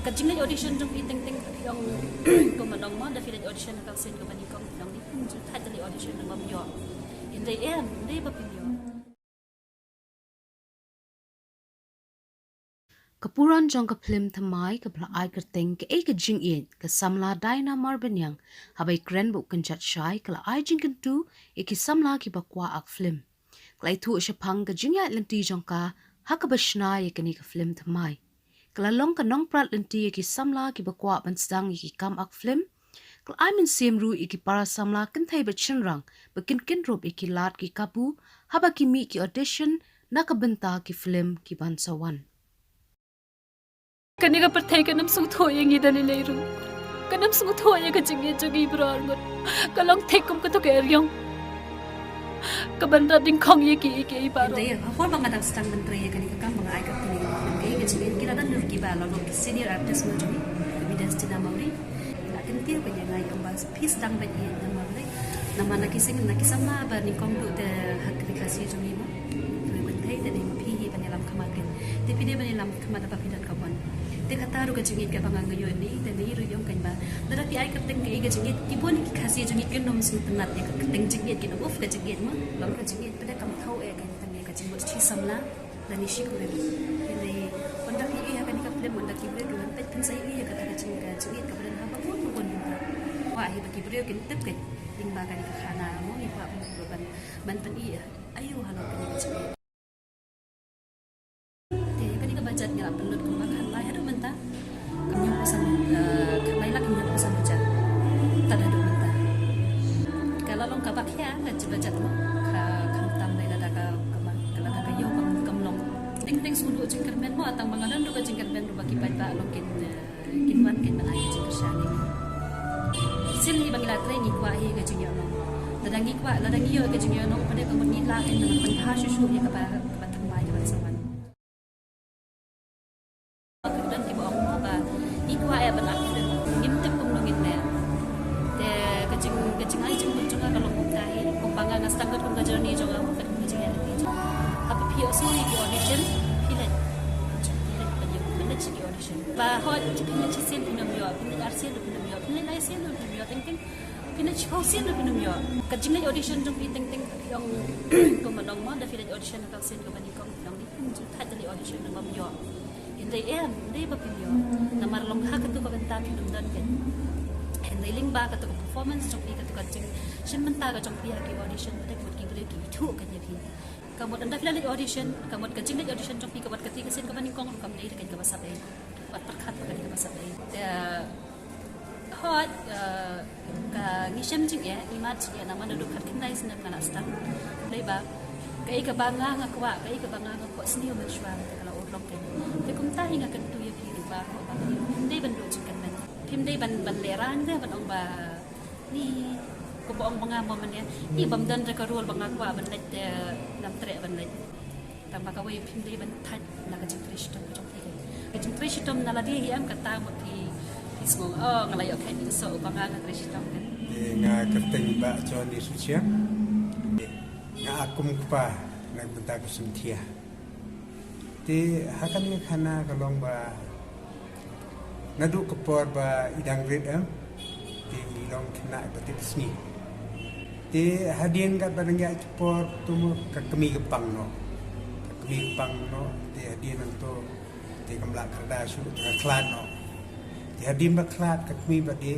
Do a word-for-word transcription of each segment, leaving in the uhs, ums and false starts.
Ka jingleit audition jong phi teng teng phi ong kumno mo, da phi leit audition ha ka sien kaba nyngkong phi ong ni, phi ju thait da leit audition nang bam ïoh. Hynrei em, hynrei ba phi ïoh. Ka puran jong ka phlim Thymmai kaba la ai kyrteng Kaei ka Jingïeit, ka samla Diana Marbaniang, haba ïakren bad u kynjat shai, ka la ai jingkyntu ïa ki samla kiba kwah ïa ka phlim. Ka la ïathuh shaphang ka jingïaid lynti jong ka ha kaba shna ïa kane ka phlim Thymmai. Ka la long ka nongprat lynti ïa ki samla kiba kwah ban sdang ïa ki kam akt phlim. Ka la ai mynsiem ruh ïa ki para samla kynthei bad shynrang ba kin kynrup ïa ki lad ki kabu haba ki mih ki audition na ka bynta ki phlim kiban sa wan. Kane ka pyrthei kan ym sngewthuh ïa ngi da lei lei ruh. Kan ym sngewthuh ïa ka jingïeit jong ngi baroh arngut. Ka long thik kum kato ka eriong kaban rat dyngkhong ïa kiei kiei baroh. Te ha por ba nga dang sdang ban trei ïa kane ka kam ba nga ai kyrteng ïa ka phlim Kaei ka Jingïeit, ki la don ruh kiba la long ki senior artist mo jong ngi, ka Destina Mawrie. Ki la kyntiew ka ïa nga ïa kaba phi sdang ban ïeit namar lei, namar na ki seng na ki samla ba nyngkong duh te ha ka Khasi jong ngi mo, ki kynthei te dei ma phi hi ban ïalam khmat keiñ. Te phi dei ban ïalam khmat ba phi don ka mon. Te kata ruh ka jingïeit kaba nga ïoh ïa phi, te phi ruh ïoh keiñ ba lada phi ai kyrteng Kaei ka Jingïeit, ki bun ki Khasi jong ngi kin ym sngewtynnat ïa ka kyrteng jingïeit, kin ym uff ka jingïeit mo. Long ka jingïeit, phi dei kam thaw ïa ka kyrteng ïa ka jingmut shi samla lane shi kurim. Hynrei ynda phi ïohi ha kane ka phlim, ynda ki briew ki wan peit, phin sa ïohi ïa kata ka jing, ka jingïeit kaba don ha ba bun ba bun. Kwah hi ba ki briew kin tip keiñ lyngba kane ka khana mo, ngi kwah ban, ban pyni aïu halor kane ka jingïeit. Te kane ka bajet ngi la pynlut kumba khatlai haduh mynta. Ka hynñiewphew san, eh, khatlai lak hynñiewphew san hajar. Tad haduh mynta. Ka la long kaba khia ka jingbajet mo. Ka khamtam lei lada ka, ka ma, ka lada ka ïew kam, kam long. Teng teng shu duh jingkyrmen mo, tang ba nga don ruh ka jingkyrmen ruh ba ki paidbah long kin, eh, kin wan kin ban ai ka jingkyrshan ïa ngi. Shisien hi ba ngi la trei ngi kwah hi ka jingïohnong. Lada ngi kwah, lada ngi ïoh ka jingïohnong, pat de ka mut ngi lah kin ban pynbha shuh shuh ïa kaba, kaba thymmai kaba sa wan. Don kiba ong mo ba ngi kwah ïa ban act film, ngim tip kumno ngin leh. Te ka jing, ka jingai jingmut jong nga ka long kumta hi, kumba nga, nga sdang kat kum ka journey jong nga, kat kum ka jingïaid lynti jong nga. Haba phi ïohsngew ïa ki audition, phi leit. Phi leit ban ïoh, phi leit sha ki audition. Ba hooid, phi leit shisien phin ym ïoh, phi leit arsien phin ym ïoh, phi leit laisien phin ym ïoh, teng teng. Phi leit shiphew sien phin ym ïoh. Ka jingleit audition jong phi teng teng phi ong kumno mo, da phi leit audition ha ka sien kaba nyngkong phi ong ni, phin ju thait da leit audition nang bam ïoh. Hynrei em, hynrei ba phin ïoh. Namar long ha katu ka bynta phi ym don keiñ. Hynrei lyngba katu ka performance jong phi, katu ka jingshim bynta ka jong phi ha ki audition, te ka mut ki briew ki ithuh keiñ ïa phi. Ka mut ynda phi la leit audition, ka mut ka jingleit audition jong phi, ka mut kata ka sien kaba nyngkong ruh kam dei keiñ kaba sap ei. Wat pyrkhat ba ka dei kaba sap ei. Te hooid, eh, ka ngi shem jingeh, ngi mad jingeh namar naduh khatkhyndai snem nga la sdang. Lei ba kaei kaba nga nga kwah, kaei kaba nga nga kwah sniew mynshuwa, te ka la urlong keiñ. Te kumta hi nga kyntu ïa phi ruh ba, ba phi ym dei ban duh jingkyrmen. Phim dei ban, ban lehraiñ de ban ong ba ni kumba ong ba nga mo mynne, ni bym don re ka role ba nga kwah ban leit te ngam treh ban leit. Tang ba kawei phim dei ban thait na ka jingtrei shitom ka jong phi. Ka jingtrei shitom na lade hi em, kata mut phi, phi sngew, oh, nga la ïoh khet ïoh soh ba nga, nga trei shitom kan. Te nga kyrteng Bah John Isusia. Nga kum kpa na ka bynta ka Sumthia. Te ha kane ka khana ka long ba naduh ka por ba i dang rit em, te i long khynnah ba tip sngi. Te hadien katba dang ïaid ka por to mo ka kmie ka pang noh. Ka kmie ka pang noh, te hadien nangto te kam lah kyrda shuh, te ka khlad noh. Te hadien ba khlad ka kmie ba die,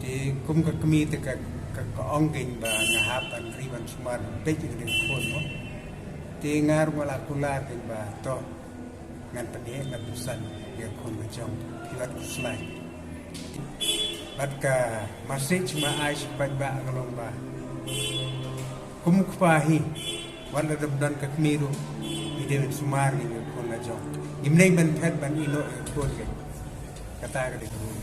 te kum ka kmie te ka, ka, ka ong keiñ ba nga hap ban ri ban sumar ban peit ïa kane ka khun mo. Te nga ruh nga la kular keiñ ba to ngan pynheh ngan pynsan ïa ka khun ka jong phi, wat khuslai. Bad ka message ba ai sha ki paidbah ka long ba kum u kpa hi, wat la dep don ka kmie ruh, i dei ban sumar ïa ka khun ka jong. Ngim dei ban phet ban ïehnoh ïa ka khun ka. Kata ka dei ka ruh.